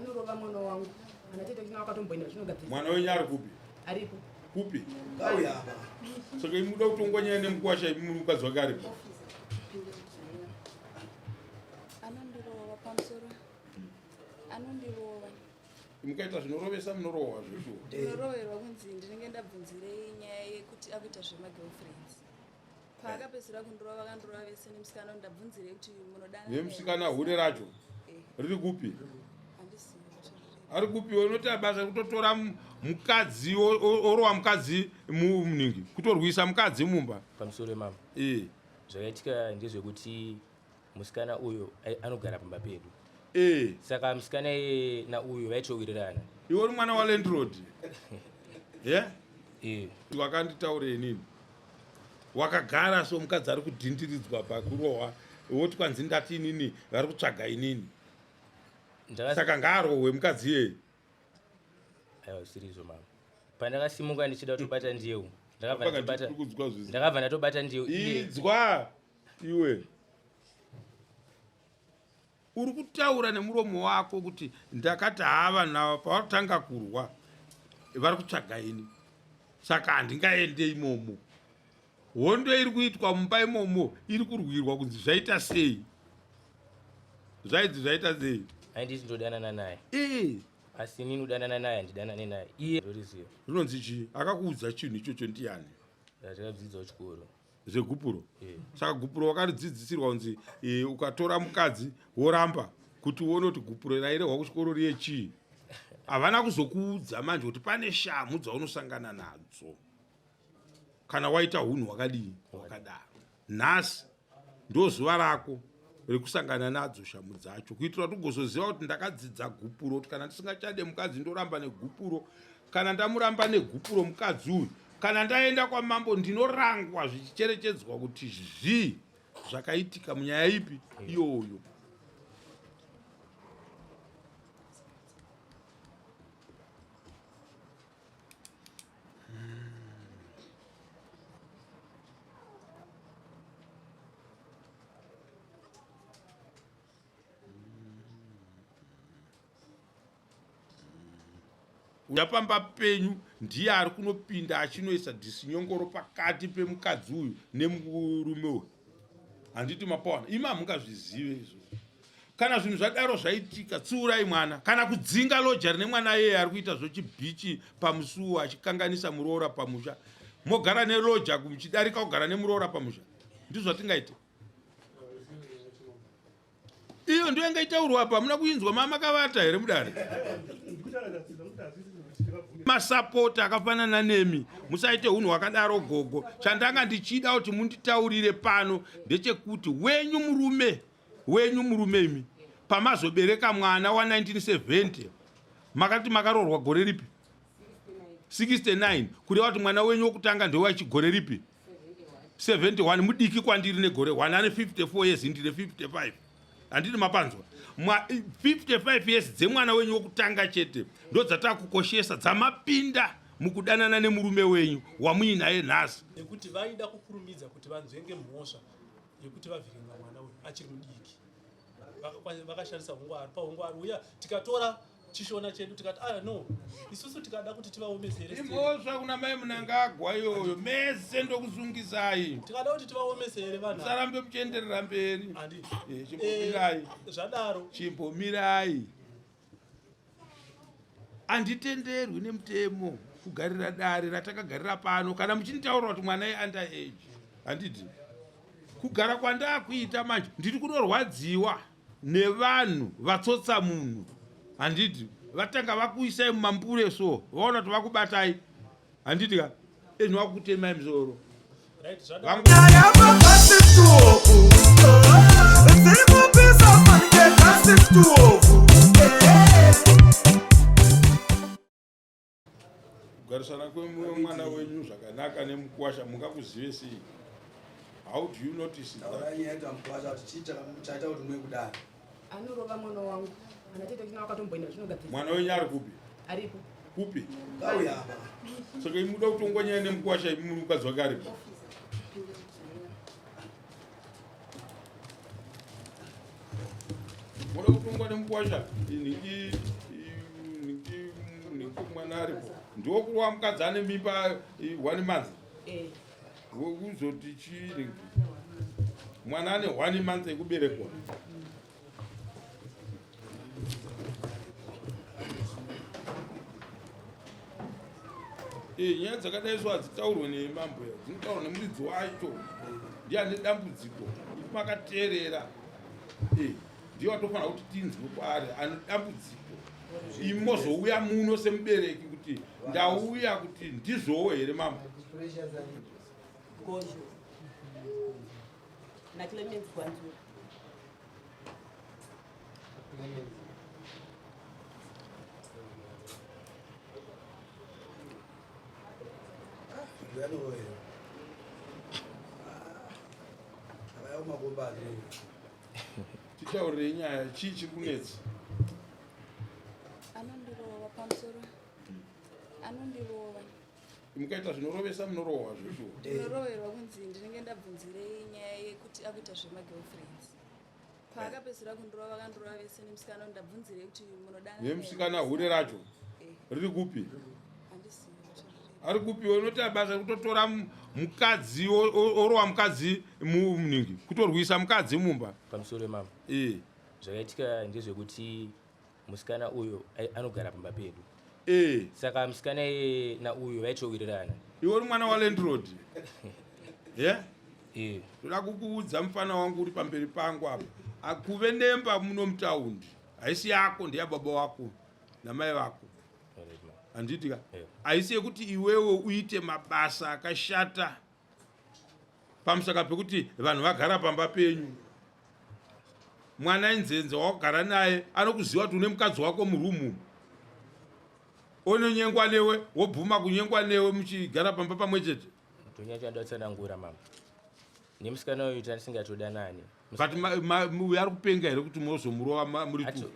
Anorova mwana wangu. Ana tete kina wakatomboenda zvinogadzirisa. Mwana wenyu ari kupi? Aripo. Kupi? Kauya apa. Saka imi muda kutongwa nyaya nemukwasha imi muri mukadzi wake aripo. Anondirova pamusoro. Anondirova. Mukaita zvinorovesa munorohwa zveshuwa. Ndinoroverwa kunzi ndinenge ndabvunzirei nyaya yekuti akuita zvemagirlfriends. Paakapedzisira kundirova vakandirova vese nemusikana ndabvunzirei kuti munodana. Nemusikana hure racho Eh. riri kupi? Handisi. Ari kupi unoti basa kutotora mukadzi orowa mukadzi muningi kutorwisa mukadzi mumba. Pamusoro mama. Eh. Zvakaitika ndezvekuti musikana uyo anogara pamba pedu. Eh. Saka musikana iye nauyu vaitowirirana. Iwe uri mwana wa landlord. Yeah? Eh. Wakanditaure inini. Wakagara so mukadzi ari kudhindiridzwa pakurohwa woti kwanzi ndati inini vari kutsvaga inini. Saka ngaarohwe mukadzi iyeye. Aiwa zvisiri izvo mama. Pandakasimuka ndichida kutobata ndiyeu. Ndakabva ndatobata ndiyeu. Idzwa iwe. Uri kutaura nemuromo wako kuti ndakati haa vanhu ava pavatanga kurwa vari kutsvaga ini saka handingaende imomo. Hondo iri kuitwa mumba imomo iri kurwirwa kunzi zvaita sei? Zvaidzi zvaita sei? Handiti ndodanana naye. Eh. Asi inini kudanana naye handidanane naye. Iye ndoriziva. Rinonzi chii? Akakuudza chinhu ichocho ndiyani? Ndakadzidza kuchikoro. Zvegupuro. Eh. Saka gupuro wakaridzidzisirwa kunzi e, ukatora mukadzi woramba kuti uone kuti gupuro rairehwa kuchikoro riye chii. Havana kuzokuudza manje kuti pane shamhu dzaunosangana nadzo. Kana waita hunhu hwakadii hwakadaro. Nhasi ndozuva rako rekusangana nadzo shamhu dzacho kuitira kuti ugozoziva kuti ndakadzidza gupuro kuti kana ndisingachade mukadzi ndoramba negupuro kana ndamuramba negupuro mukadzi uyu kana ndaenda kwamambo ndinorangwa zvichicherechedzwa kuti zvii zvakaitika munyaya ipi iyoyo. Uya pamba penyu ndiye ari kunopinda achinoisa dhisinyongoro pakati pemukadzi uyu nemurume uyu. Handiti mapawana imi hamungazvizive izvo. Kana zvinhu zvadaro zvaitika tsiurai mwana kana kudzinga loja rine mwana iyeye ari kuita zvochibhichi pamusuwo achikanganisa muroora pamusha. Mogara neloja muchidarika kugara nemuroora pamusha. Ndizvo zvatingaite. Iyo ndiyo yanga itaurwa apa hamuna kuinzwa mama makavata here mudare? Masapota akafanana nemi musaite hunhu hwakadaro gogo. Chandanga ndichida kuti munditaurire pano ndechekuti wenyu murume wenyu murume imi pamazobereka mwana wa 1970 makati makaroorwa gore ripi? 69 kureva kuti mwana wenyu wokutanga ndewachigore ripi? 71 mudiki kwandiri negore 1 ane 54 years ndine 55 handiti mapanzwa 55 years dzemwana wenyu wokutanga chete ndodzatakukoshesa dzamapinda mukudanana nemurume wenyu wamuinaye nhasi. Nekuti vaida kukurumidza kuti vanzvenge mhosva yekuti vavhiringa mwana uyu achiri mudiki. Vakashandisa ungwaru paungwaru uya tikatora chishona chedu tikati aya no isusu tikada kuti tivaomesere imhosva kuna mai Mnangagwa iyoyo mese ndokusungisai tikada kuti tivaomesere vanhu musarambe muchienderera mberi Handi. Chimbomirai. Zvadaro chimbomirai handitenderwi nemutemo kugarira dare ratakagarira pano kana muchinitaurira kuti mwana iunder age handiti kugara kwandakuita manje ndiri kunorwadziwa nevanhu vatsotsa munhu handiti vatanga vakuisai mumambure so vaona kuti vakubatai handiti ka ezvino vakutemai musoro. Kugarisana kwemwana wenyu zvakanaka nemukuwasha mungakuzive sei? How do you notice that? Taura nyaya yemukuwasha kuti chii chaita kuti muye kudare? Anorova mwana wangu. Ana tete kina wakatomboenda zvinogadzirisa. Mwana wenyu ari kupi? Aripo. Kupi? Kauya apa. Saka imi muda kutongwa nyaya nemukuwasha imi muri mukadzi wake aripo. Muda kutongwa nemukuwasha inhingi Ndiwo kurova mukadzi ane mimba eh, one month. Eh. Kuzoti chii mwana ane one month yekuberekwa. Eh, nyaya dzakadai so hadzitaurwe nemambo ya dzinotaurwa nemuridzi wacho ndiye ane dambudziko makateerera eh, ndiye watofanira kuti tinzwe kwaari ane dambudziko imi mozouya muno semubereki kuti ndauya kuti ndizvowo here mambo Gozho naClemens Gwanzura. Titaurirei nyaya, chii chiri kunetsa? Anondirova pamusoro, anondirova. Mukaita zvinorovesa munorohwa zveshuwa. Ndinoroverwa kunzi ndinenge ndabvunzirei nyaya yekuti akuita zvemagirlfriends. Paakapedzisira kundirova vakandirova vese nemusikana, ndabvunzirei kuti munodana Nemusikana hure racho riri kupi? Handizivi kuti riri. Ari kupi? Unoti basa kutotora mukadzi orowa mukadzi muningi, kutorwisa mukadzi mumba. Pamusoro mama. Eh. Zvakaitika ndezvekuti musikana uyu anogara pamba pedu. Eh. Saka musikana iye nauyu vaitowirirana. Iwe uri mwana walandlord. Yeah? Eh. Ndoda kukuudza mufana wangu uri pamberi pangu apa. Akuve nemba muno mutaundi. Haisi yako, ndeya baba wako namai vako. Handiti ka? Yeah. Haisi yekuti iwewe uite mabasa akashata pamusaka pekuti vanhu vagara pamba penyu. Mwana inzenza wakugara naye anokuziva kuti une mukadzi wako murumu. Ononyengwa newe, wobvuma kunyengwa newe muchigara pamba pamwe chete. Ndonyanya ndatsanangura mama. Nemusikana uyu tasingatodanani. But uyu ari kupenga here kuti mozomurova muri tu?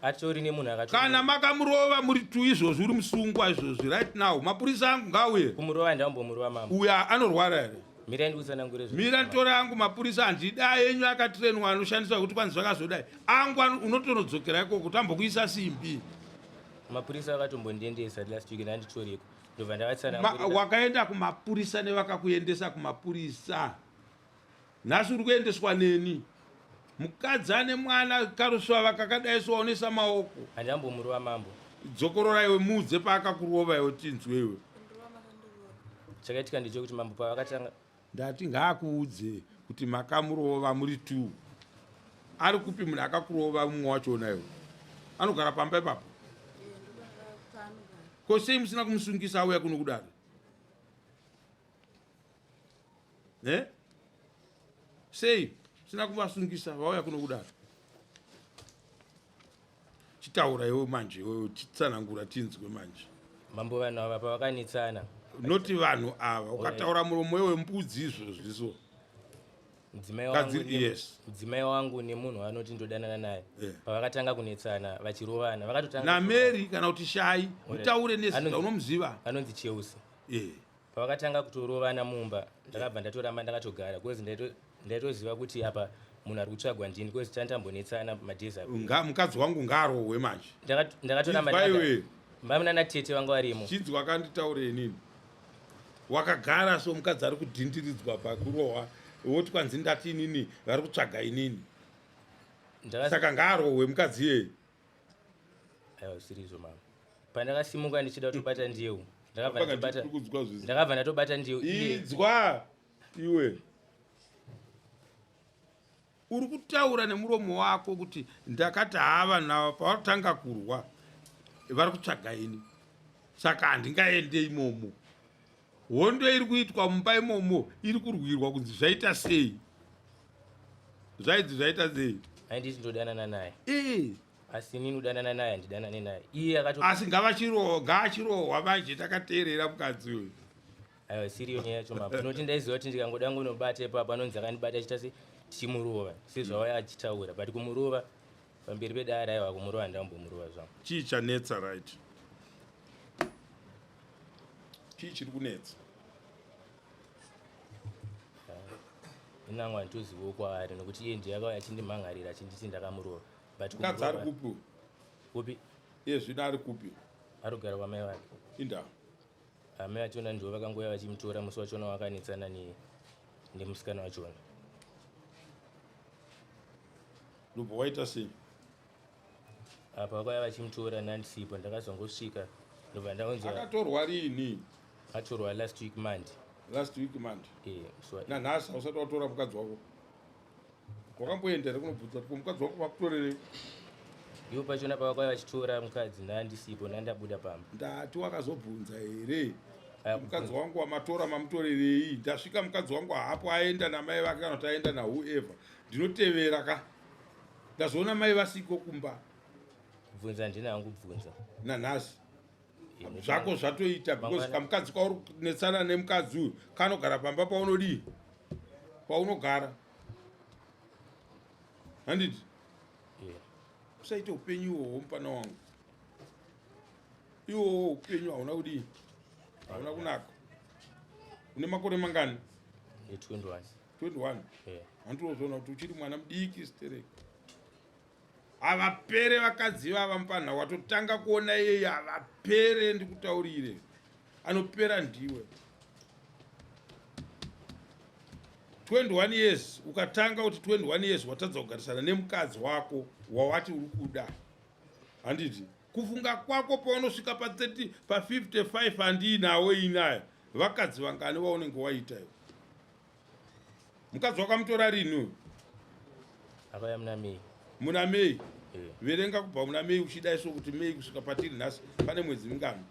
Atori nemunhu akato Kana makamurova muri tu izvozvi uri musungwa izvozvi right now. Mapurisa angu ngauye. Kumurova ndambomurova mama. Uyu anorwara here? Mira ndikutsanangure zvo. Mira nditore angu mapurisa handida enyu akatrenwa anoshandiswa kuti kwanzi zvakazodai. Angu unotonodzokera ikoko tambokuisa simbi. Mapurisa akatombondiendesa last week ndanditoreko. Ndobva ndavatsanangurira. Wakaenda kumapurisa nevakakuendesa kumapurisa. Nhasi uri kuendeswa neni. Mukadzi ane mwana karusvava kakadai so waonesa maoko. Handambomurova mambo. Dzokorora iwe muudze paakakurova iwe tinzwe iwe. Chakaitika ndechekuti mambo pavakatanga Ndati ngaakuudze kuti makamurova muri two. Ari kupi munhu akakurova mumwe wachona iwe? Anogara pamba ipapo? Ko sei musina kumusungisa auya kuno kudare? Eh? Sei musina kuvasungisa vauya kuno kudare? Chitaura iwe manje, iwe chitsanangura tinzwe manje. Mambo vanhu ava pavakanetsana. Noti vanhu ava, ukataura muromo iwe mbudzi izvozvi so. Mudzimai Kadzi, wangu yes. Mudzimai wangu nemunhu waanoti ndodanana naye. Yeah. Pavakatanga kunetsana vachirovana, vakatotanga naMary kana kuti Shai, mutaure nezita unomuziva. Anonzi Cheusi. Eh. Pavakatanga kutorovana mumba, ndakabva ndatoramba ndakatogara because ndaitoziva kuti apa munhu ari kutsvagwa ndini because tandambonetsana madays apa. Mukadzi wangu ngaarohwe manje. Ndakatoramba Inzwa ndakagara. iwe. Mama natete vanga varimo. Chinzwa kanditaure inini. Wakagara so mukadzi ari kudhindiridzwa pakurohwa, woti kwanzi ndati inini vari kutsvaga inini. Saka ngaarohwe mukadzi iyeye. Aiwa, zvisiri izvo mama. Pandakasimuka ndichida kutobata ndeu, Paka ndiri kunzwa zvisi. ndakabva ndatobata ndeu iye. Inzwa iwe. Uri kutaura nemuromo wako kuti ndakati hava navo pavatanga kurwa vari kutsvaga ini, saka handingaende imomo. Hondo iri kuitwa mumba imomo iri kurwirwa kunzi zvaita sei, zvaidzi zvaita sei. Handiti ndodanana naye. Eh. Asi inini kudanana naye handidanane naye. Iye akato Asi ngavachirohwa manje takateerera mukadzi uyu. Aiwa, siriyo nyaya yacho mambo. Ndinoti ndaiziva kuti ndikangoda ngunobata ipapo anonzi akandibata achiita se tichimurova sezvauya achitaura, but kumurova pamberi pedare aiwa, kumurova handambomurova zvangu. Chii chanetsa right? Chii chiri kunetsa? Inangwa handitozivawo kwaari nokuti iye ndiye akauya achindimhangarira achinditi ndakamurova. But Mukadzi ari kumurova kupi? Kupi? Iye zvino ari kupi? Arikugara kwamai vake. Indaa. Amai vachona ndivo vakangouya vachimutora musi wachona wakanetsana nemusikana wachona. Ndobva waita sei? Apa vakauya vachimutora nandisipo ndakazongosvika ndobva ndaunzwa. Akatorwa riini? Atorwa last week Monday. Last week Monday. Eh, musi wa Nanhasi hausati watora mukadzi wako. Wakamboenda here kunobvunza kuti mukadzi wako vakutorerei? Ivo pachona pavakauya vachitora mukadzi ndandisipo ndandabuda pamba. Ndati wakazobvunza here? Mukadzi wangu wamatora mamutorerei? Ndasvika mukadzi wangu haapo aenda namai vake kana kuti aenda nawhoever. Ndinotevera ka. Ndazoona mai vasiko kumba. Kubvunza handina hangu kubvunza. Nanhasi. Zvako zvatoita because kamukadzi kwauri kunetsana nemukadzi uyu kanogara pamba paunodii? Paunogara. Handiti? Yeah. Usaite upenyu iwowo mupana wangu. Iwowo upenyu hauna kudii? Hauna kunaka. Une makore mangani? 21. 21. Yeah. Handinozoona kuti uchiri mwana mudiki stereki. Havapere vakadzi ivava mupfanha watotanga kuona iyeyi havapere ndikutaurire. Anopera ndiwe. 21 years ukatanga kuti 21 years watadza kugarisana nemukadzi wako wawati uri kuda. Handiti kufunga kwako paunosvika pa 30 pa 55 handiinawo inaya vakadzi vangani vaunenge waita iwe. Mukadzi wakamutora rini uyu? Akauya muna May. Muna May. Eh. Verenga kubva muna May uchida iso kuti May kusvika patiri nhasi pane mwedzi mingani?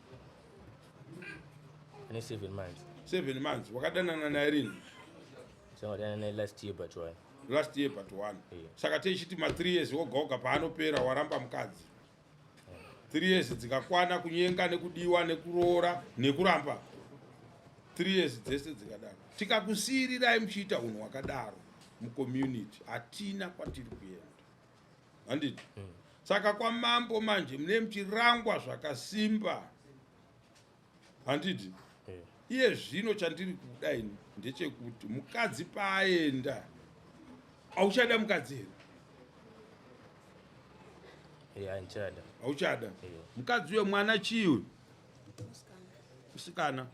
Pane 7 months. 7 months. Wakadanana naye rini? Takadanana naye last year but one. Last year but one. Eh. Saka tichiti ma 3 years woga woga paanopera waramba mukadzi. 3 years dzikakwana kunyenga nekudiwa nekuroora nekuramba. 3 years dzese dzikadaro. Tikakusiirirai muchiita unhu hwakadaro mucommunity hatina kwatiri kuenda. Handiti? Saka kwamambo manje mune muchirangwa zvakasimba. Handiti? Iye zvino chandiri kuda ini ndechekuti mukadzi paaenda hauchada mukadzi here? Handichada. Hauchada? Mukadzi uyo mwana chii uyu? Musikana.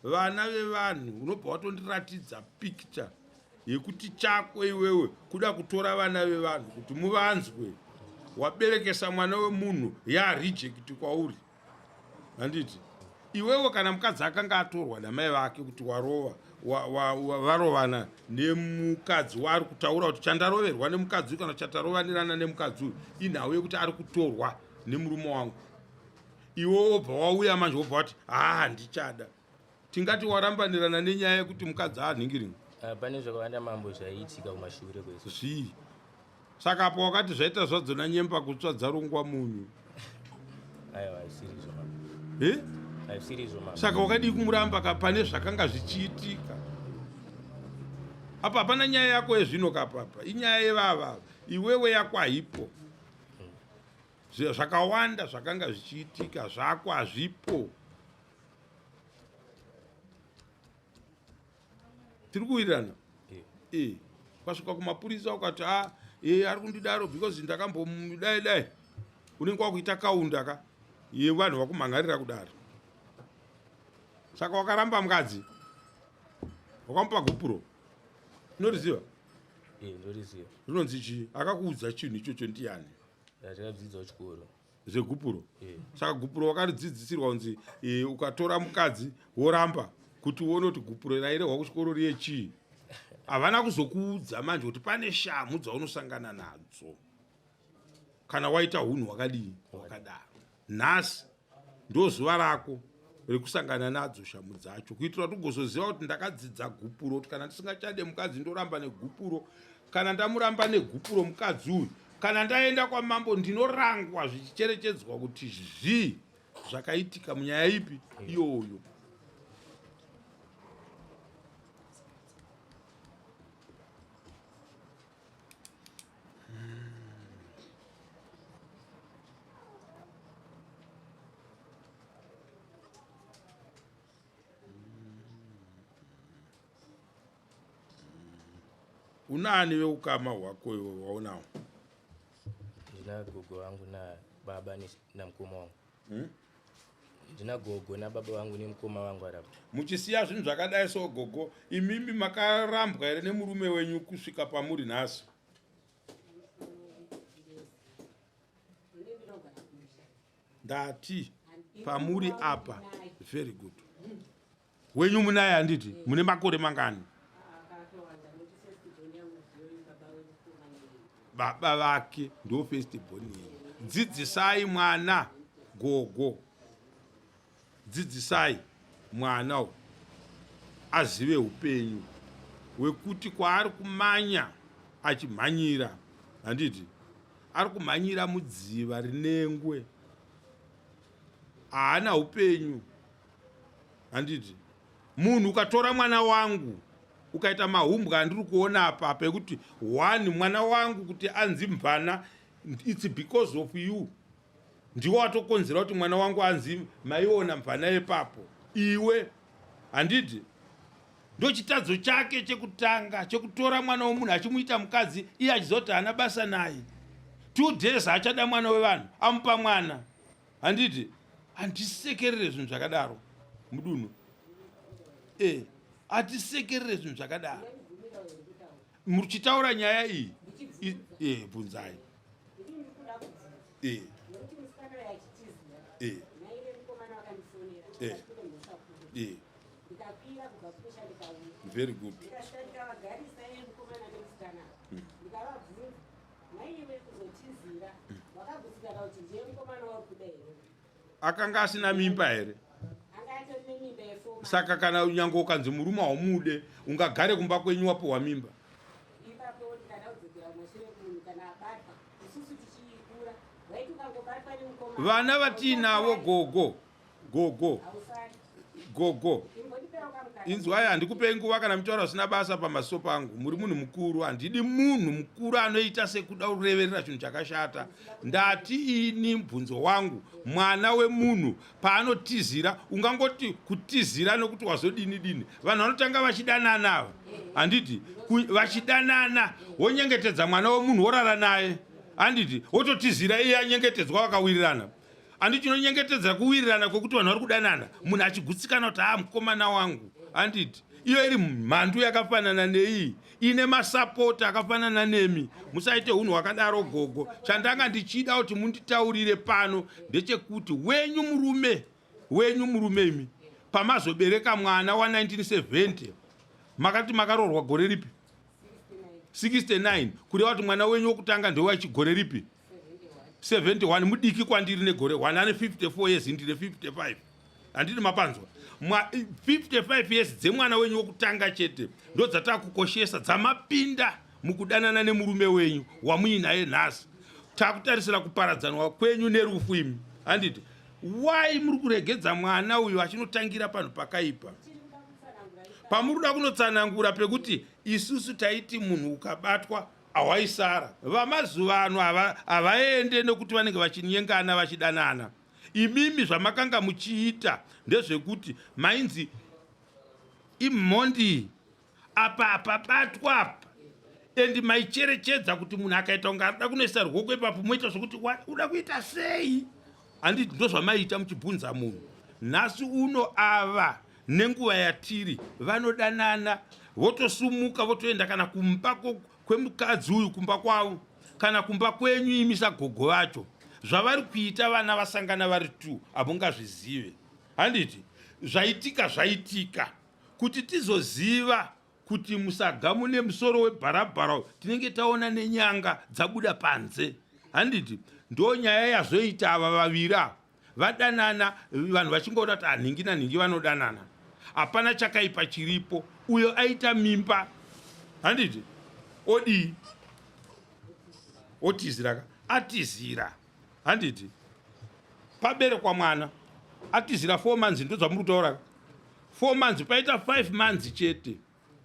Vana vevanhu unobva watondiratidza picture yekuti chako iwewe kuda kutora vana vevanhu kuti muvanzwe. Waberekesa mwana wemunhu ya reject kwauri. Handiti? Iwewe kana mukadzi akanga atorwa namai vake kuti warova varovana nemukadzi waari kutaura kuti chandaroverwa nemukadzi uyu kana chatarovanirana nemukadzi uyu inhau yekuti ari kutorwa nemurume wangu. Iwe wobva wauya manje wobva wati haa handichada. Tingati warambanirana nenyaya yekuti mukadzi aanhingiringi? Pane zvakawanda mambo zvaiitika kumashure kwese. Zvii? Saka apo wakati zvaita zvadzona nyemba kutsva dzarungwa munyu. Aiwa, haisiri izvo mambo. Eh? Haisiri izvo mambo. Saka wakadii kumuramba ka pane zvakanga zvichiitika? Apa hapana nyaya yako yezvino kapapa. Inyaya yevava. Iwewe yako haipo. Zvakawanda zvakanga zvichiitika zvako hazvipo. Tiri kuwirirana? Eh. Kwasvika kumapurisa ukati a eh ari kundidaro because ndakambomudai dai. Unenge wakuita kaunda ka yevanhu vakumhangarira kudaro. Saka wakaramba mukadzi. Wakamupa gupuro. Unoriziva? Eh, ndoriziva. Rinonzi chii? Akakuudza chinhu ichocho ndiani? Ndakadzidza kuchikoro. Zvegupuro. Eh. Saka gupuro wakaridzidzisirwa kunzi ukatora mukadzi woramba kuti uone kuti gupuro rairehwa kuchikoro riye chii. Havana kuzokuudza manje kuti pane shamhu dzaunosangana nadzo kana waita hunhu hwakadii hwakadaro. Nhasi ndozuva rako rekusangana nadzo shamhu dzacho kuitira kuti ugozoziva kuti ndakadzidza gupuro kuti kana ndisingachade mukadzi ndoramba negupuro, kana ndamuramba negupuro mukadzi uyu kana ndaenda kwamambo ndinorangwa zvichicherechedzwa kuti zvii zvakaitika munyaya ipi iyoyo. Unaani veukama hwako iwe waunawo? Ndina gogo vangu nababa namukoma wangu. Ndina gogo nababa vangu nemukoma vangu arapo. Muchisiya zvinhu zvakadai so gogo, imimi makarambwa here nemurume wenyu kusvika pamuri nhasi? Ndati pamuri apa. Very good. Wenyu munaye handiti? Mune makore mangani? Baba vake ndo first born yenyu. Dzidzisai mwana gogo. Dzidzisai mwana uyu azive upenyu wekuti kwaari kumanya achimhanyira handiti ari kumhanyira mudziva rinengwe haana upenyu handiti munhu ukatora mwana wangu ukaita mahumbwa andiri kuona apa apa ekuti one mwana wangu kuti anzi mvana its because of you ndiwo watokonzera kuti mwana wangu anzi maiona mvana yepapo iwe handiti ndochitadzo chake chekutanga chekutora mwana wemunhu achimuita mukadzi iye achiziva kuti haana basa naye two days haachada mwana wevanhu amupa mwana handiti handisekerere zvinhu zvakadaro mudunhu e eh, hatisekerere zvinhu zvakadaro muchitaura nyaya iyi e bvunzai e e e very good akanga asina mimba here saka kana nyange ukanzi murume haumude ungagare kumba kwenyu wapiwa mimba vana vatiinavo gogo gogo gogo inzwai handikupei nguva kana mutaura zvisina basa pamaso pangu muri munhu mukuru handidi munhu mukuru anoita sekuda kureverera chinhu chakashata ndati ini mubvunzo wangu mwana wemunhu paanotizira ungangoti kutizira nokuti wazodini dini vanhu vanotanga vachidanana ava handiti vachidanana wonyengetedza mwana wemunhu worara naye handiti wototizira iye anyengetedzwa vakawirirana Handiti chinonyengetedza kuwirirana kwekuti vanhu vari kudanana, munhu achigutsikana kuti haa mukomana wangu, handiti iyo iri mhandu yakafanana neiyi ine masapota akafanana nemi. Musaite hunhu hwakadaro gogo. Chandanga ndichida kuti munditaurire pano ndechekuti wenyu murume wenyu murume imi pamazobereka mwana wa 1970 makati makaroorwa gore ripi? 69 kureva kuti mwana wenyu wokutanga ndewachigore ripi? 71 mudiki kwandiri negore 1 ane 54 years ndine 55 handiti mapanzwa 55 years dzemwana wenyu wokutanga chete ndodzatakukoshesa dzamapinda mukudanana nemurume wenyu wamuinaye nhasi takutarisira kuparadzanwa kwenyu nerufu imi handiti why muri kuregedza mwana uyu achinotangira panhu pakaipa pamuri kuda kunotsanangura pekuti isusu taiti munhu ukabatwa Hawaisara. Vamazuva ano havaende nekuti vanenge vachinyengana vachidanana. Imimi zvamakanga muchiita ndezvekuti mainzi imhondi apa apabatwa apa and maicherechedza kuti munhu akaita kunge arikuda kunoisa ruoko ipapo moita zvekuti uda kuita sei handiti ndozvamaiita muchibvunza munhu nhasi uno ava nenguva yatiri vanodanana votosumuka votoenda kana kumba kwemukadzi uyu kumba kwavo kana kumba kwenyu imi sagogo vacho zvavari kuita vana vasangana vari two hamungazvizive handiti zvaitika zvaitika kuti tizoziva kuti musaga mune musoro webharabhara tinenge taona nenyanga dzabuda panze handiti ndo nyaya yazoita ava vaviri ava vadanana vanhu vachingoona kuti anhingi ah, nanhingi vanodanana hapana chakaipa chiripo uyo aita mimba handiti odii otizira ka atizira handiti paberekwa mwana atizira four months ndodzvamuri kutaura ka four months paita five months chete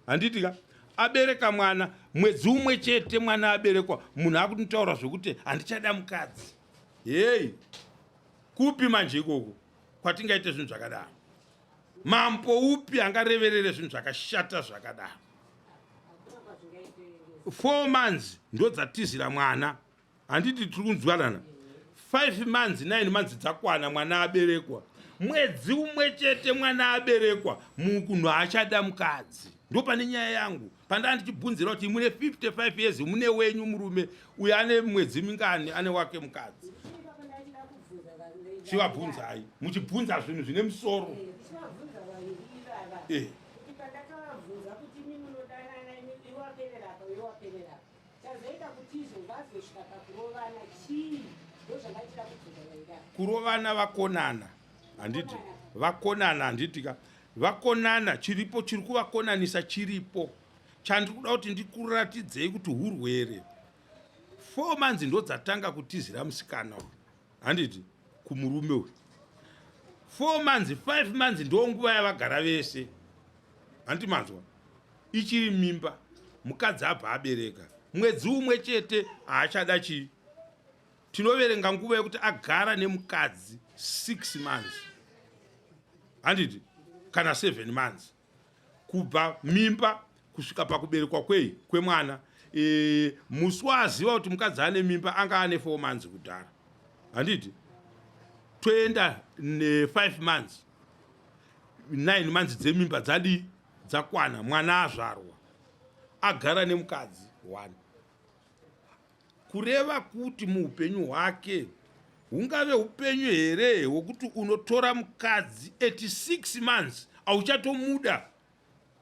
handiti ka abereka mwana mwedzi umwe chete mwana aberekwa munhu akutotaura zvekuti handichada mukadzi heyi kupi manje ikoko kwatingaite zvinhu zvakadaro mambo upi angareverere zvinhu zvakashata zvakadaro four months ndodzatizira mwana handiti tiri kunzwanana five months nine months dzakwana mwana aberekwa Mwedzi umwe chete mwana aberekwa, munhu haachada mukadzi. Ndopane nyaya yangu pandaa ndichibvunzira kuti mune 55 years, mune wenyu murume uyo ane mwedzi mingani ane wake mukadzi. Chivabvunzai muchibvunza zvinhu zvine musoro. Eh. Kurovana vakonana, handiti? Vakonana, handiti ka? Vakonana, chiripo chiri kuvakonanisa chiripo. Chandiri kuda kuti ndikuratidzei kuti hurwere. 4 months ndodzatanga kutizira musikana uyu, handiti? Kumurume uyu 4 months, 5 months ndonguva yavagara vese, handiti? Manzwa, ichiri mimba, mukadzi abva abereka mwedzi umwe chete, haachada chii. Tinoverenga nguva yekuti agara nemukadzi 6 months, handiti? Kana 7 months kubva mimba kusvika pakuberekwa kwei kwemwana. Musi waaziva kuti mukadzi ane mimba anga ane 4 months kudhara, handiti? Toenda ne5 months, 9 months dzemimba dzadii, dzakwana, mwana azvarwa, agara nemukadzi 1. Kureva kuti muupenyu hwake hungave upenyu here hwokuti unotora mukadzi at 6 months hauchatomuda,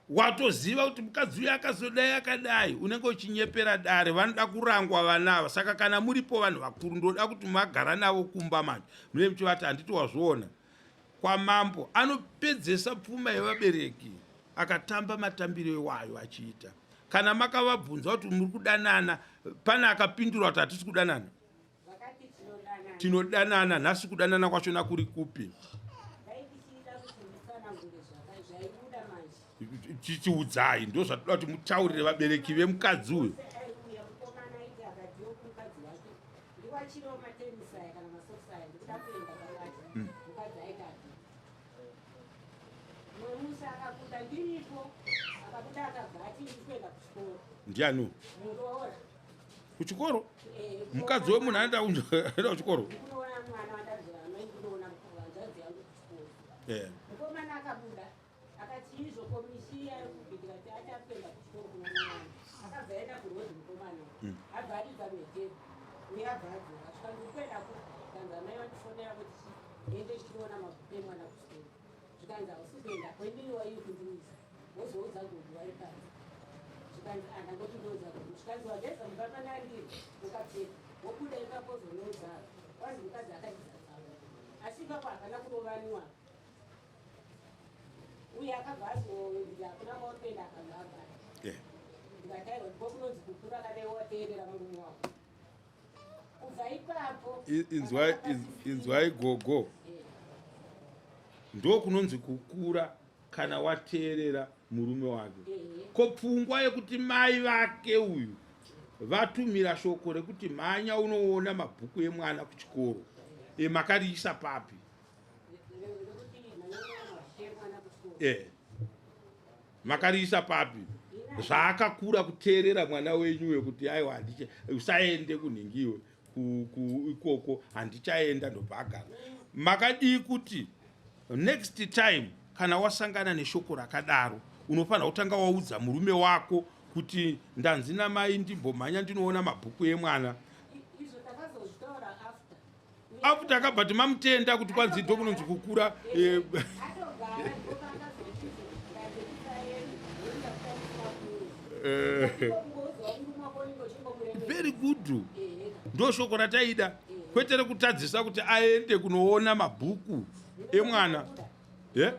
watoziva kuti mukadzi uyu akazodai akadai? Unenge uchinyepera dare. Vanoda kurangwa vana ava. Saka kana muripo vanhu vakuru, ndoda kuti magara navo kumba manje mune muchivati, handiti wazviona kwamambo anopedzesa pfuma yevabereki akatamba matambiro iwayo achiita? Kana makavabvunza kuti muri kudanana, pane akapindura kuti hatisi kudanana? Tinodanana. Nhasi kudanana kwachona kuri kupi? Chichiudzai, ndo zvatoda kuti mutaurire vabereki vemukadzi uyu. Ndiani kuchikoro? Mukadzi wemunhu anoenda kuchikoro? Mukomana akabuda akati izvo komisi yaikubikira kuti achakuenda kuchikoro kunoona mwana. Akabva aenda kurodi mukomana, abva aridza mhetero uye abva adzoka. Svika ndikuenda ku kanzi amai vandifonera kuti ndiende tichinoona mabhuku emwana kuchikoro. Zvikanzi hausi kuenda kwendiri, waii kundiudza wozoudza gogo vari panze. Zvikanzi andangoti ndoudza gogo. Zvikanzi wageza mumba pandandiri, ukapfeka, wobuda ipapo uzonoudza. Kwanzi mukadzi akatidza tsaona, asi ipapo hapana kurovaniwa. Uye akabva azonzi hakuna kwauri kuenda, akabva agara. Ndikati aiwa, ndiko kunonzi kukura kana wateerera murume wako. Kubva ipapo Inzwai gogo, ndo kunonzi kukura kana wateerera murume wake. Ko pfungwa yekuti mai vake uyu vatumira shoko rekuti mhanya unoona mabhuku emwana kuchikoro, makariisa papi? Makariisa papi zvaakakura kuteerera mwana wenyu wekuti aiwa, handicha, usaende kunhingiwe ikoko, handichaenda, ndobva agara? Makadii kuti next time kana wasangana neshoko rakadaro unofanira kutanga waudza murume wako kuti ndanzi namai ndimbomhanya ndinoona mabhuku emwana? Izvo takazozvitaura after. After akabva ti mamutenda kuti kwanzi ndo kunonzi kukura. Very good, ndo shoko rataida, kwete rekutadzisa kuti aende kunoona mabhuku emwana. Yeah?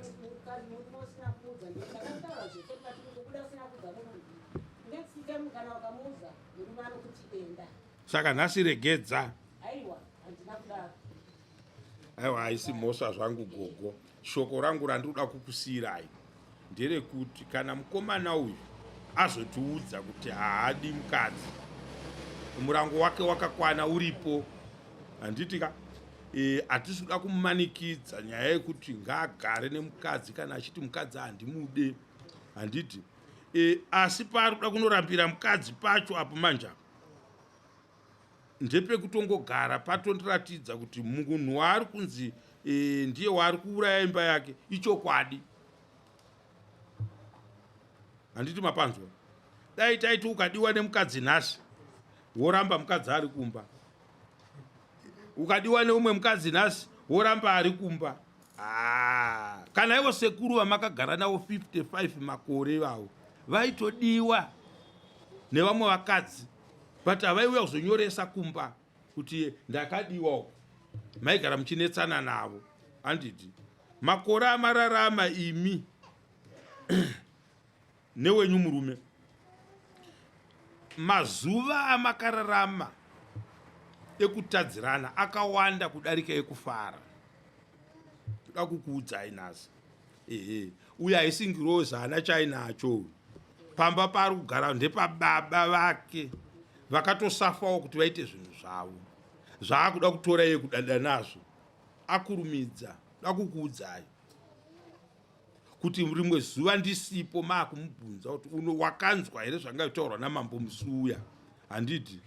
Next time kana wakamuudza murume anokuti enda. Saka nhasi regedza. Aiwa, handina kudaro. Aiwa, haisi mhosva zvangu gogo. Shoko rangu randinoda kukusiyirai nderekuti kana mukomana uyu azotiudza kuti haadi mukadzi, murango wake wakakwana uripo, handiti ka? Hatisi kuda kumumanikidza nyaya yekuti ngaagare nemukadzi kana achiti mukadzi handimude, handiti? Asi paari kuda kunorambira mukadzi pacho apo manje apo. Ndepekutongogara patondiratidza kuti munhu waari kunzi e, ndiye waari kuuraya imba yake ichokwadi. Handiti mapanzwa? Dai taiti ukadiwa nemukadzi nhasi woramba mukadzi ari kumba, ukadiwa neumwe mukadzi nhasi woramba ari kumba. Ah, kana ivo sekuru vamakagara navo 55 makore ivavo vaitodiwa nevamwe vakadzi, but havaiuya kuzonyoresa kumba kuti ndakadiwa uko. Maigara muchinetsana navo, handiti? Makore amararama imi newenyu murume, mazuva amakararama ekutadzirana akawanda kudarika ekufara. Toda kukuudzai nhasi, ehe, uyo haisi ngirozi, haana chainacho. Pamba paari kugara ndepababa vake vakatosafawo kuti vaite zvinhu zvavo, zvaakuda kutora iye kudada nazvo. Akurumidza da kukuudzai kuti rimwe zuva ndisipo maakumubvunza kuti uno wakanzwa here zvanga zvitaurwa namambo Musuya, handiti?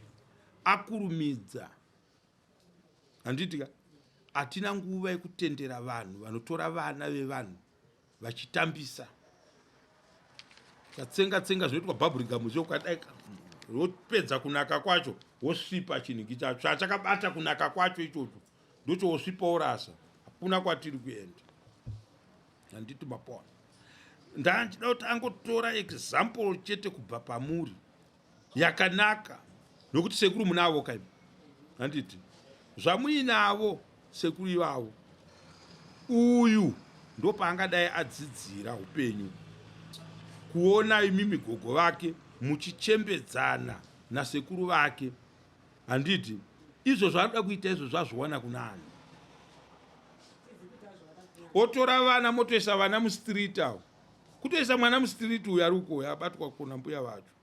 Akurumidza, handiti ka? Hatina nguva yekutendera vanhu vanotora vana vevanhu vachitambisa. Katsenga tsenga zvinoitwa bhabhurigamu zvokadai, wopedza kunaka kwacho wosvipa chinhingi chacho chachakabata kunaka kwacho ichocho ndocho wosvipa worasa. Hakuna kwatiri kuenda, handiti mapona? Ndandida kuti angotora example chete kubva pamuri yakanaka, nokuti sekuru munavo kaimi, handiti? Zvamuinavo sekuru ivavo, uyu ndopaangadai adzidzira upenyu, kuona imimi gogo vake muchichembedzana nasekuru vake, handiti? Izvo zvaanoda kuita izvo zvazviwana kunani? Otora vana motoisa vana mustreet avo, kutoisa mwana mustreet uyu ari uko abatwa kuna mbuya vacho,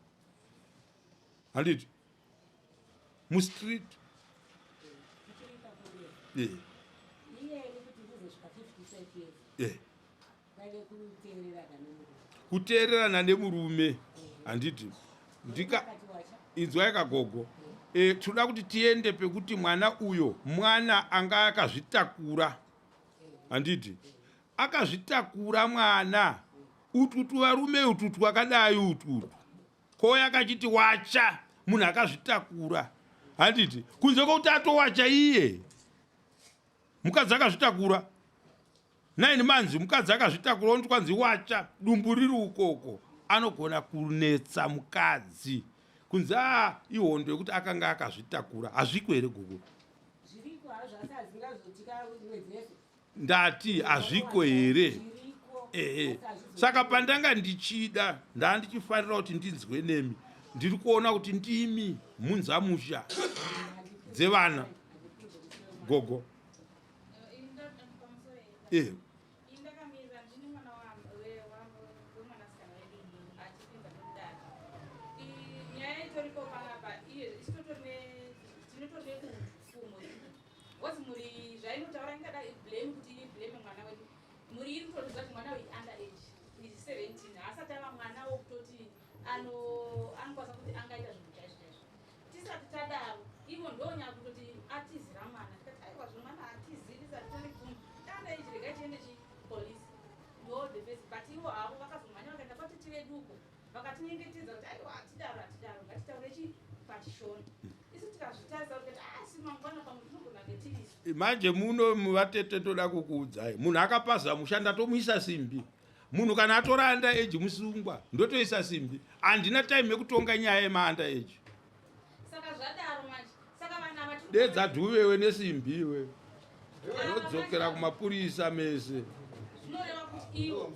handiti? Mustreet. Eh. Eh. Kuteererana nemurume, handiti? Ndika inzwai kagogo, e, tinoda kuti tiende pekuti mwana uyo mwana anga akazvitakura, handiti? Akazvitakura mwana ututu, varume ututu akadai ututu koya akachiti wacha munhu akazvitakura, handiti? Kunze kwekuti atowacha iye mukadzi akazvitakura 9 months, mukadzi akazvitakura unoti kwanzi wacha dumbu riri ukoko, anogona kunetsa mukadzi kunzi a ihondo yekuti akanga akazvitakura. Hazviko here gogo? Zviriko hazvo, asi hazingazotika mwedzi yese. Ndati hazviko here? Zviriko. Ehe. Asi hazvizo- Saka pandanga ndichida, ndaa ndichifarira kuti ndinzwe nemi. Ndiri kuona kuti ndimi munzamusha dzevana gogo. Eh. Ndakamirira ndine mwana wemwanasikana wedu achipinda mudare. Nyaya itoripo panapa iye isu tinotori nepfumo because mhuri zvainotaura ingada blame kuti iblame mwana wedu. Mhuri iri kutoziva kuti mwana uyu under age is 17, haasati ava mwana wokutoti anokwanisa kuti angaita zvinhu chaizvo chaizvo. Tisati tadaro, ivo ndonyaya kutoti atizira mwana, tikati aiwa, zvemwana hatiziri, tisati tane pfumo under age, regai tiende chipolisi, ndo the first. But ivo havo vakazomhanya vakaenda kwatete vedu uko, vakatinyengetedza kuti aiwa, hatidaro, hatidaro, ngatitaure chi pachishona. Isu tikazvitarisa tikati asi mangwana pamwe tinogona kunge tirisu. Manje muno muvatete, toda kukuudzai, munhu akapaza musha ndatomuisa simbi. Munhu kana atora under age musungwa, ndotoisa simbi. Handina time yekutonga nyaya yemaunda age. Saka zvadaro manje, saka vanhu ava tiri Dedza dhuvewe nesimbi iwe, rodzokera kumapurisa mese. Zvinoreva kuti ivo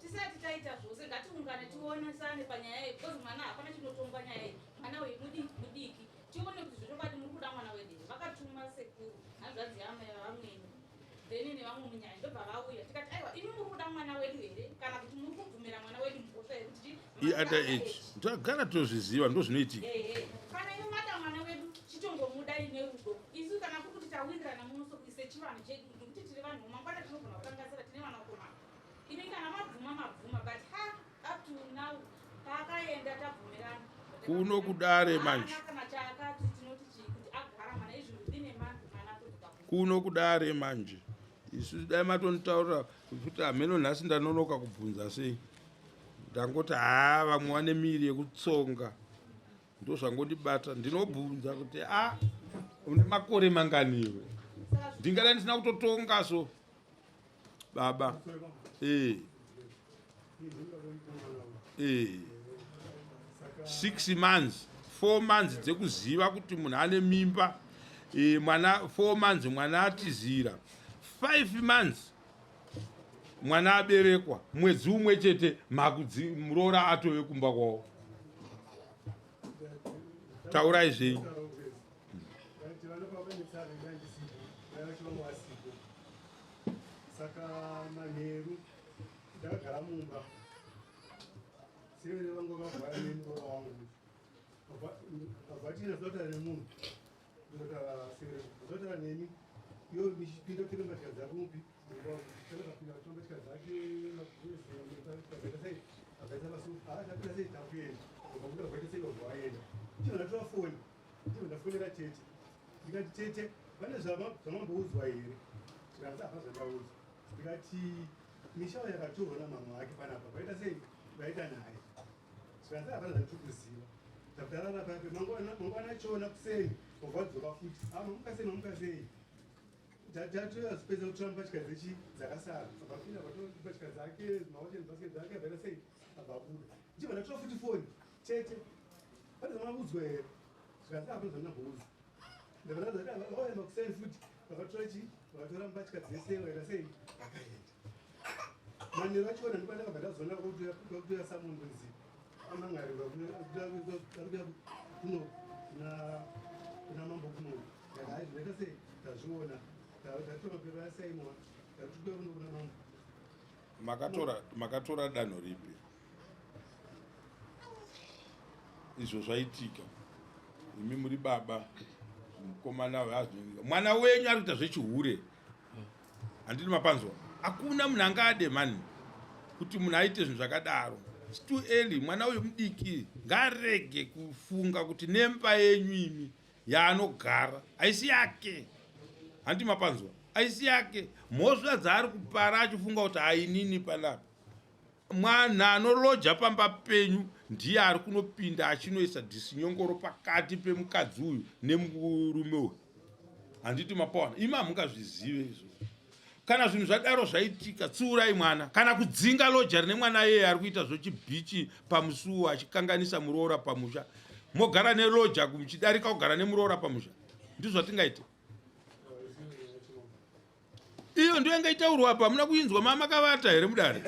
tisati taita zvose, ngatiungane tionesane panyaya iyi, because mwana hapana chinotongwa nyaya iyi. Mwana uyu mudiki, tione kuti zvechokwadi muri kuda mwana wedu here. Vakatuma sekuru, hanzvadzi yamai vamwene, then nevamwe munyaya, ndobva vauya. Tikati aiwa, imi muri kuda mwana wedu here, kana kuti muri kubvumira mwana wedu mhosva yekuti Iunder age, ndagara tozviziva, ndo zvinoitika. Ehe, kana imi mada mwana wedu, chitongomuda ine rudo. Isu kana kuri kuti tawirirana muno sechivanhu chedu, nekuti tiri vanhu, mangwana tinogona kukanganisira, tine vanakomana. Imi kana mabvuma, mabvuma, but ha, up to now paakaenda tabvumirana. Kuno kudare manje. Kuno kudare manje. Isu dai matonitaurira kuti hameno nhasi ndanonoka kubvunza sei. Ndangoti haa vamwe vane miiri yekutsonga. Ndozvangondibata ndinobvunza kuti a une makore manganiwe. Ndingadai ndisina kutotonga so. Baba. Eh. Eh. 6 months 4 months dzekuziva kuti munhu ane mimba e, mwana 4 months mwana atizira 5 months mwana aberekwa mwedzi umwe chete makudzi muroora atove kumba kwavo taurai zvenyu Saka manheru ndakagara mumba severe vangu vakagara nemuroora wangu vachina zvotaura nemunhu ndotaura severe zvotaura nemi iyo michipinda kupfeka mbatya dzako mupi akapinda kutora mbatya dzake akaita sei akaisa masuku akaita sei takuenda ukabuda ukaita sei wabva waenda ndibva ndatora foni ndibva ndafonera tete ndikati tete pane zvamamboudzwa here zvikanzi hapana zvandaudzwa ndikati mishawa yakatorwa namama vake panapa vaita sei vaita naye zvikanzi hapana zvandiri kuziva takutarara pape mangwana achona kuseni wabva wadzoka futi ah, mamuka sei mamuka sei tatoyazopedza kutora mbatya dzechi dzakasara abapinda vatora mbatya dzake mawacheni basket dzake avaita sei ababuda ndibva ndatora futi foni tete pane zvamaudzwa here zvikanzi hapana zvandinamboudzwa Ndakazoti vauya makuseni futi vakatora chi vakatora mbatya dzese vakaita sei vakaenda. Manheru achona ndipo ndakabva ndazoona kwakutoya samon kunzi amangari varikuya kuno kuna mambo kuno. Ndakati hai zvinoita sei tazviona tatora mapepa asainwa tatukuya kuno kuna mambo. Makatora makatora danho ripi? Izvo zvaitika. Imi muri baba mukomana mwana wenyu ari kuita zvechihure. Handiti mapanzwa? Hakuna munhu angade mani kuti munhu aite zvinhu zvakadaro. It's too early. Mwana uyu mudiki ngaarege kufunga kuti nemba yenyu imi yaanogara haisi yake. Handiti mapanzwa? Haisi yake. Mhosva dzaari kupara achifunga kuti hainini panapa. Mwana anoloja pamba penyu ndiye ari kunopinda achinoisa dhisinyongoro pakati pemukadzi uyu nemurume uyu. Handiti mapawana? Imi hamungazvizive izvo. Kana zvinhu zvadaro zvaitika, tsiurai mwana kana kudzinga loja rine mwana iyeye ari kuita zvochibhichi pamusuwo achikanganisa muroora pamusha. Mogara neloja muchidarika kugara nemuroora pamusha. Ndizvo zvatingaite. Iyo ndiyo yanga itaurwa apa, hamuna kuinzwa mama makavata here mudare?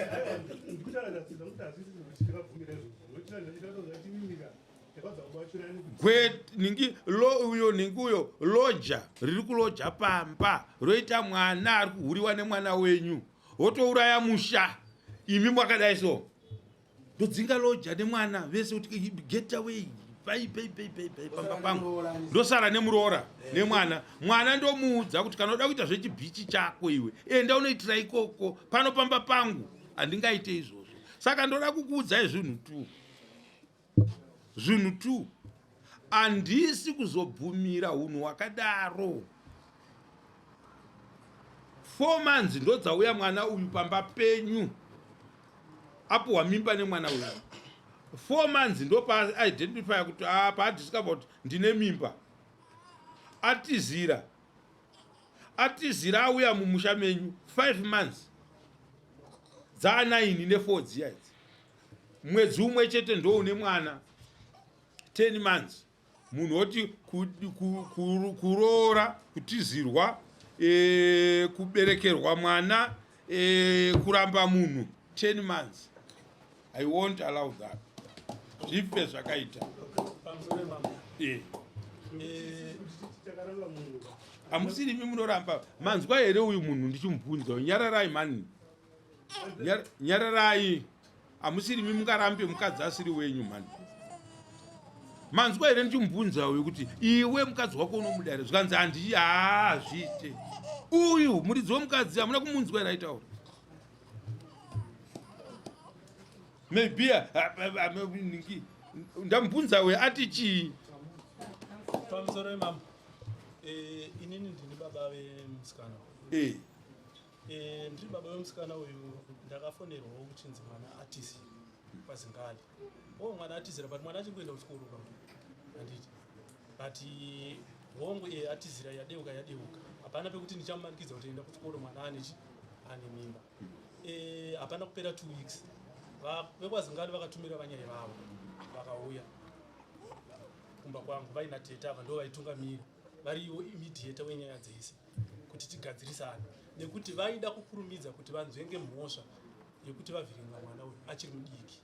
Gwe ningi lo uyo ningi uyo loja riri kuloja pamba roita mwana ari kuhuriwa nemwana wenyu wotouraya musha imi mwakadai so ndodzinga loja nemwana vese kuti get away pai pai pai pai pai pamba pangu ndosara nemuroora nemwana mwana ndomuudza kuti kana uda kuita zvechibhichi chako iwe enda unoitira ikoko pano pamba pangu handingaite izvozvo saka ndoda kukuudzai zvinhu tu zvinhu tu handisi kuzobvumira unhu hwakadaro 4 months ndodzauya mwana uyu pamba penyu apuhwa mimba nemwana uyu 4 months ndopaidentifya kuti ah, paadiscover kuti ndine mimba atizira atizira auya mumusha menyu 5 months dzaa 9 ne4 dziya idzi mwedzi umwe chete ndoune mwana 10 months munhu oti kuroora kutizirwa e, kuberekerwa mwana e, kuramba munhu 10 months i won't allow that zvife zvakaita e. hamusiri imi munoramba manzwa here uyu munhu ndichimubvunza nyararai mani Nyararai, hamusiri mi mungarambe mukadzi asiri wenyu mhani. Manzwa here ndichimubvunza uyu kuti iwe mukadzi wako unomuda here? Zvikanzi handi hazviite. Uyu muridzi wemukadzi hamuna kumunzwa here aitaura? Maybe ningi. Ndamubvunza uyo ati chii? Pamusoro imambo. Eh, inini ndini baba vemusikana. Eh. Eh, ndiri baba vemusikana uyu ndakafonerwawo kuchinzi mwana atizira kwaZingali. Oh, mwana atizira but mwana achingoenda kuchikoro ka. Handiti. But hongu eh, atizira yadeuka yadeuka. Hapana pekuti ndichamumanikidza kuti enda kuchikoro mwana ane chi ane mimba. Eh, hapana kupera 2 weeks. VekwaZingali vakatumira vanyai vavo vakauya kumba kwangu vaina tete ava ndo vaitungamira variwo mediator wenyaya dzese kuti tigadzirisane nekuti vaida kukurumidza kuti vanzvenge mhosva yekuti vavhiringa mwana uyu achiri mudiki.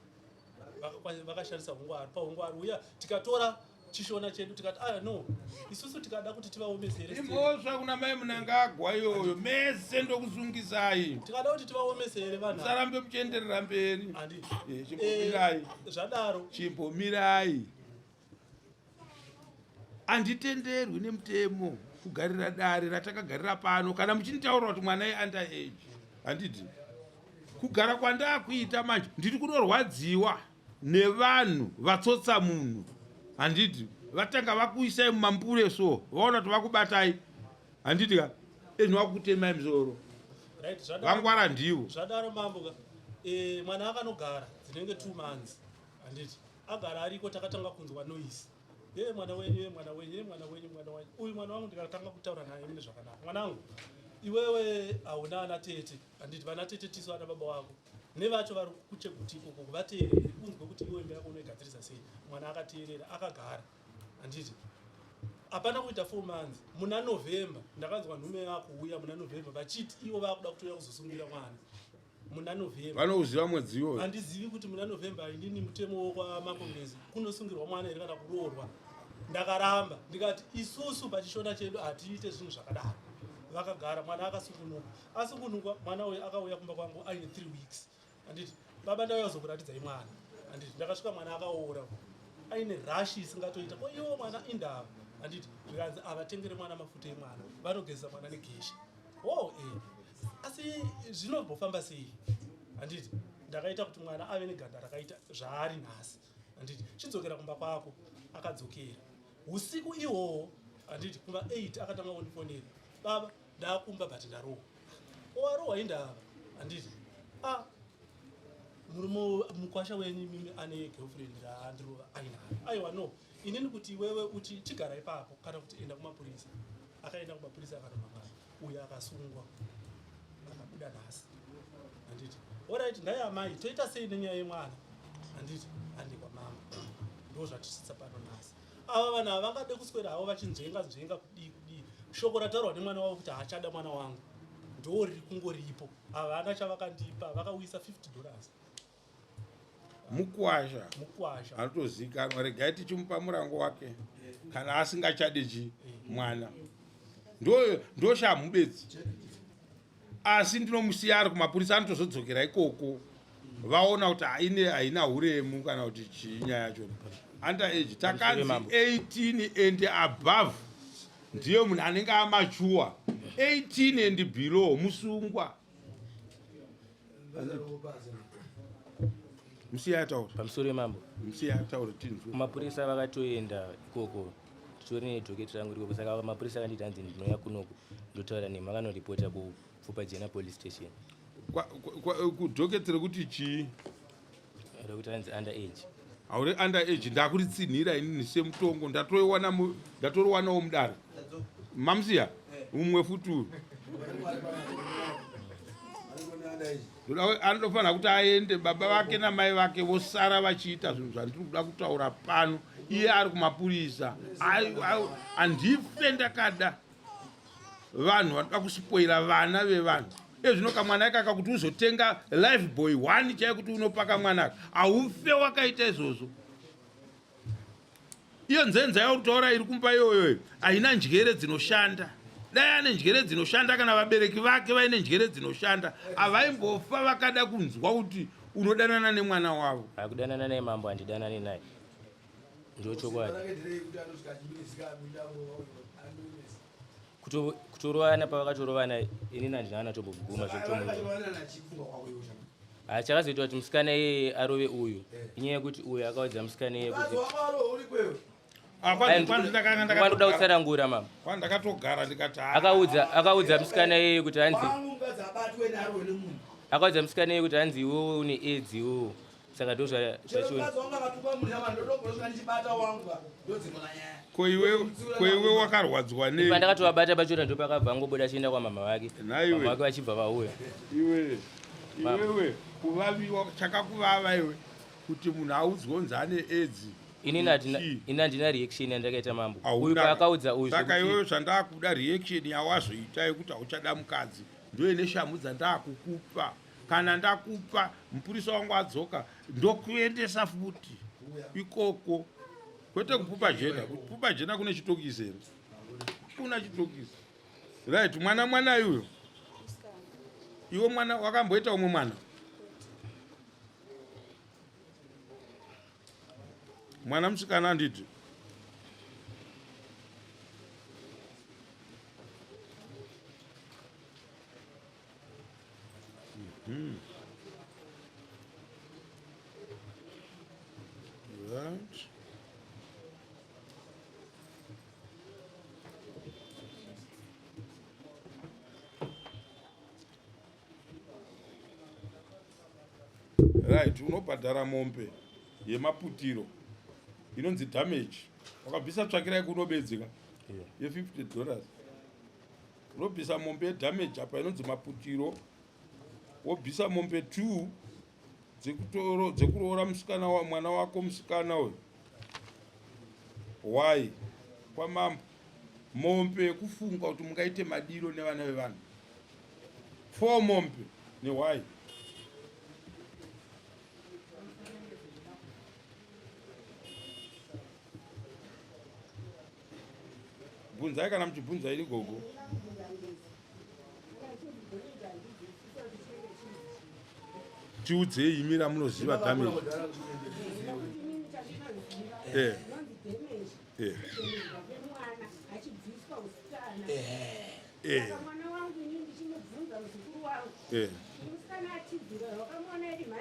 Vakashandisa ungwaru paungwaru uya tikatora chishona chedu tikati aya no isusu tikada kuti tivaomesere Imhosva kuna mai Munangagwa iyoyo, mese ndokusungisai. Tikada kuti tivaomesere vanhu Musarambe muchienderera mberi. Handi. Chimbomirai. Zvadaro. Chimbomirai. Handitenderwi nemutemo kugarira dare ratakagarira pano kana muchinitaurira kuti mwana iunder age. Handiti kugara kwandakuita manje ndiri kunorwadziwa nevanhu vatsotsa munhu. Handiti vatanga vakuisai mumambure so vaona kuti vakubatai. Handiti ka ezvino vakutemai musoro. Right, Vangwara ndivo. Zvadaro mambo ka mwana akanogara dzinenge 2 months. Handiti agara ariko takatanga kunzwa noise. Ye mwana wenyu, ye mwana wenyu, ye mwana wenyu, mwana wenyu. Uyu mwana wangu ndikatanga kutaura naye mune zvakanaka. Mwanangu, iwewe hauna ana tete. Handiti vana tete tisu ana baba wako. Nevacho vari kucheguti ikoko vateerere unzwe kuti iwe imba yako unoigadzirisa sei. Mwana akateerera akagara. Handiti hapana kuita 4 months muna November ndakanzwa nhume yakuuya muna November vachiti ivo vakuda kutouya kuzosungira mwana muna November. Vanouziva mwedzi iwoyo? Handizivi kuti muna November inini mutemo wokwaMambo Murezi kunosungirwa mwana here kana kuroorwa. Ndakaramba ndikati isusu pachishona chedu hatiite zvinhu zvakadaro. Vakagara mwana akasungunuka. Asungunuka mwana uyu akauya kumba kwangu aine 3 weeks. Handiti baba ndauya kuzokuratidzai mwana. Handiti ndakasvika mwana akaora aine rashi isingatoita. Ko iwo mwana indava. Handiti zvikanzi avatengere mwana mafuta emwana vanogeza mwana negesha. Oh, eh. Asi zvinombofamba sei? Handiti ndakaita kuti mwana ave neganda rakaita zvaari nhasi. Handiti chidzokera kumba kwako. Akadzokera usiku ihoho. Handiti kumba 8 akatanga kundifonera, baba ndakumba but ndarohwa. Owarohwa indava? Handiti ah murume mukwasha wenyu mimi ane girlfriend raandirova ainayo. Aiwa no, inini kuti iwewe uti chigara ipapo kana kuti enda kumapurisa. Akaenda kumapurisa akanomangana uyo akasungwa akabuda nhasi. Handiti alright ndai amai toita sei nenyaya yemwana? Handiti handikwa mama ndo zvatisvitsa pano nhasi. Ava vanhu ava vangade kuswera havo vachinzvenga nzvenga kudii kudii. Shoko rataurwa nemwana wavo kuti haachada mwana wangu ndo riri kungoripo. Havana chavakandipa, vakauyisa $50. Mukwasha. Mukwasha anotozikanwa. Regai tichimupa murango wake kana asingachade chi mwana ndoshamubedzi. Asi ndinomusiya ari kumapurisa, anotozodzokera ikoko vaona kuti haine haina uremu kana kuti chii nyaya yacho. Under age takanzi 18 and above ndiyo munhu anenge amachuwa. 18 and below musungwa. Musiya ataura. Pamusoro yemambo. Musiya ataura tinzwe. Kumapurisa vakatoenda ikoko titori nedhoketi rangu ikoko. Saka mapurisa akanditi hanzi ndinouya kunoku ndotaura nemi. Vakanoripota kuPfupajena police station. Kudhoketi rekuti chii? Rekuti hanzi under age. Hauri under age, ndakuritsinhira inini semutongo. Ndatoriwanawo mudare. Mamusiya umwe futi uyu anofanira kuti aende. Baba vake namai vake vosara vachiita zvinhu zvandiri kuda kutaura pano. Iye ari kumapurisa. Handife ndakada vanhu vanoda kusipoira vana vevanhu. Ezvino kamwana ikaka kuti uzotenga life boy 1 chai kuti unopaka mwana aka, haufe wakaita izvozvo. Iyo nzenza yauri kutaura iri kumba iyoyoyo haina njere dzinoshanda. Dai ane njere dzinoshanda kana vabereki vake vaine njere dzinoshanda, havaimbofa vakada kunzwa kuti unodanana nemwana wavo. Akudanana naye mambo, handidanani naye, ndochokwadi. Kutorovana pavakatorovana inini handina tomboguma zvekutomu. Ah, chakazoita kuti musikana iyeye arove uyu inyaya yekuti uyu akaudza musikana iyeye kuti Ah, kwandoda kutsanangura mama kwandakatogara ndikati ah. akaudza akaudza musikana iyeye kuti hanzi akaudza musikana iyeye kuti hanzi iwewe une aids iwewe saka ndo zvachiona ko iwe ko iwe wakarwadzwa nei pandakatovabata pachona ndo pakabva angobuda achienda kwamama vake Nhaiwe. mama vake vachibva vauya iwe iwewe kuvaviwa chakakuvava iwe kuti munhu audzwe kunzi ane aids inini handina- ini handina reaction yandakaita mambo uyu paakaudza uyu saka zvekuti- iwewe zvandakuda reaction yawazoita yekuti hauchada mukadzi ndoine shamhu dzandakukupa kana ndakupa mupurisa wangu adzoka ndokuendesa futi ikoko kwete kupupa jena kupupa jena kune chitokisi here kuna chitokisi right mwana mwana iuyo iwe mwana wakamboita umwe mwana mwana musikana anditi Mhm. Right. Right, unobhadhara mombe yemaputiro inonzi damage. Wakabvisa tsvakirai kunobedzeka ye50 dollars. Unobvisa mombe yedamage apa inonzi maputiro wobvisa mombe 2 dzekuroora musikana wa mwana wako musikana uyu why kwamambo mombe yekufunga kuti mungaite madiro nevana vevanhu four mombe newhy bvunzai kana muchibvunza iri gogo tiudzei imi ramunoziva damage eh. Eh. Eh. Eh.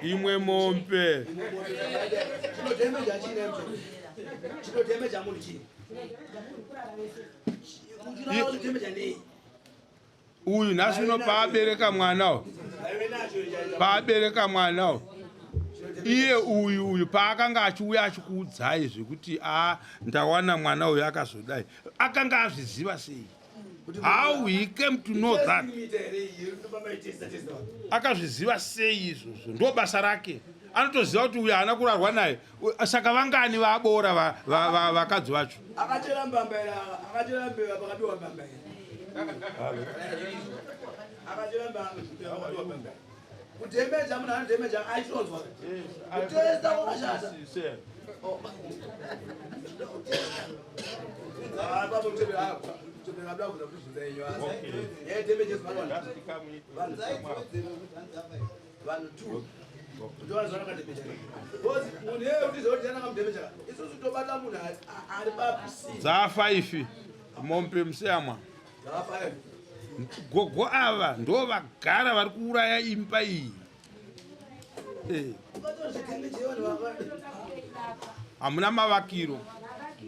Imwe mombe chinotemeja munhu chii chinotemeja nei uyu nhasi uno paabereka mwana uyu paabereka mwana uyu iye uyu uyu paakanga achiuya achikuudzai zvekuti a ndawana mwana uyu akazodai akanga azviziva sei how he came to know that akazviziva sei izvozvo ndo basa rake anotoziva kuti uyu haana kurarwa naye saka vangani vaboora vakadzi vacho akachera mbambaira akachera mbeva pakabiwa mbambaira akachera mbeva pakabiwa mbambaira kudhemeja munhu anodhemeja achitonzwa kutesta kwakashata vanhu two dzafa ifi mombe museyamwa gogo ava ndo vagara vari kuuraya imba iyi eh. Hamuna mavakiro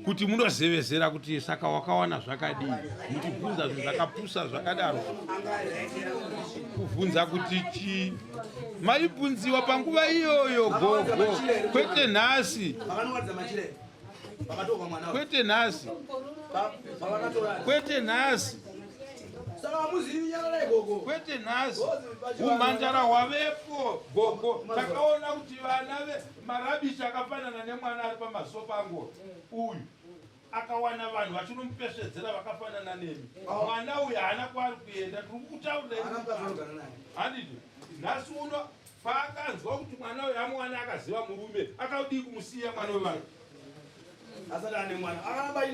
kuti munozevezera kuti saka wakawana zvakadii muchibvunza zvinhu zvakapusa zvakadaro kuvhunza kuti chii maibvunziwa panguva iyoyo gogo kwete nhasi kwete nhasi kwete nhasi kwete nhasi umhandara hwavepo gogo takaona kuti vana marabishi akafanana nemwana ari pamaziso pangu uyu akawana vanhu vachinomupesvedzera vakafanana nemi oh. mwana uyu haana kwaari kuenda tiri kukutaurira handiti nhasi uno paakanzwa kuti mwana uyu amuwana akaziva murume akadii kumusiya mwana wevanhu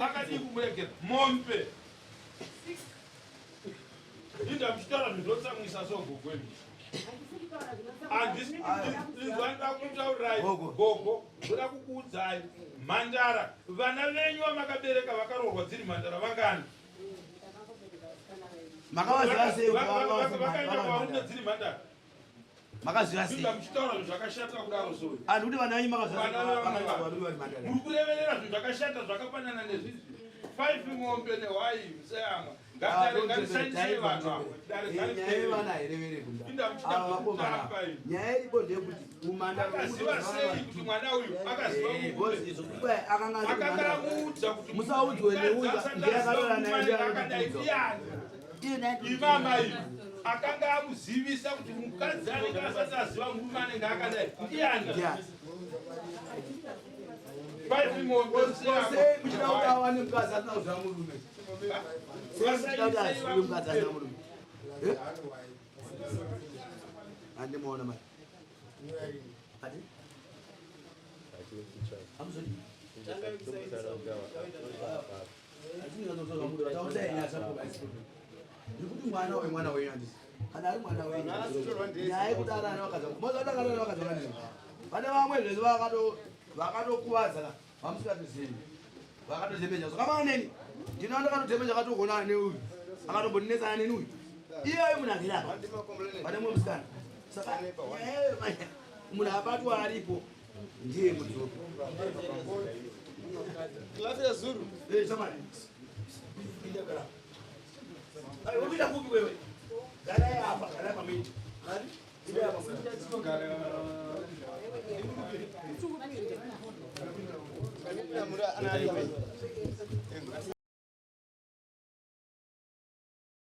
akadii kumuregera mombe inda muchitaura zvinhu zvotsamwisa so gogo imi handisi inzwa kutaurirai gogo ndoda kukuudzai mhandara vana venyu vamakabereka vakaroorwa dziri mhandara vangani Makavaziva sei kuti Vakaenda vava kwarume dziri mhandara? Makaziva sei? Inga muchitaura zvinhu zvakashata kudaro so. Anhu kuti vana venyu makaziva Vana vevamwe vanhu. varume vari mhandara. Muri kureverera zvinhu zvakashata zvakafanana nezvizvi. 5 mombe nehwai museyamwa. Ngatare ngatisainise vanhu ava. Dare Nyaya ngaripere. yevana hairevere kunda. Inda muchida Ava vakomana. kutamba iyi. Nyaya iripo ndeyekuti umandara Akaziva sei kuti mwana uyu akaziva murume? akanga Akanga amuudza kuti Musaudzwe mukadzi neuyu, asati ndiye aziva akarora murume naye, ndiye anenge akadai akatikuudza. ndiyani? Imama iyi akanga amuzivisa kuti mukadzi anenge asati aziva murume anenge akadai ndiyani? Ndiyani? 5 mombe museyamwa. Sei muchida kuti awane mukadzi asina kuziva murume? Sei muchida kuti azive mukadzi asina murume? Eh? Handimuona mari. Ati? Hamuzodi? Ndikuti mwana uyu mwana wenyu handisi kana ari mwana wenyu nyaya yekuti arana vakadza vakadza pane vamwe zvese vakatokuvadza ka vamusikatozivi vakatozemeja zvakamana neni ndino ndakatozemeja akatogonana neuyu akatombonetsana neni uyu iyeyo munhu agere apa pane mumwe musikana saka nyaya iyoyo manje munhu abatwa aripo ndiye mudzoki Klasi ya Zuru. Eh, samani. Pinda gara. Ai, urikuita kupi wewe? Garai apa, garai pamiti. Ida apa.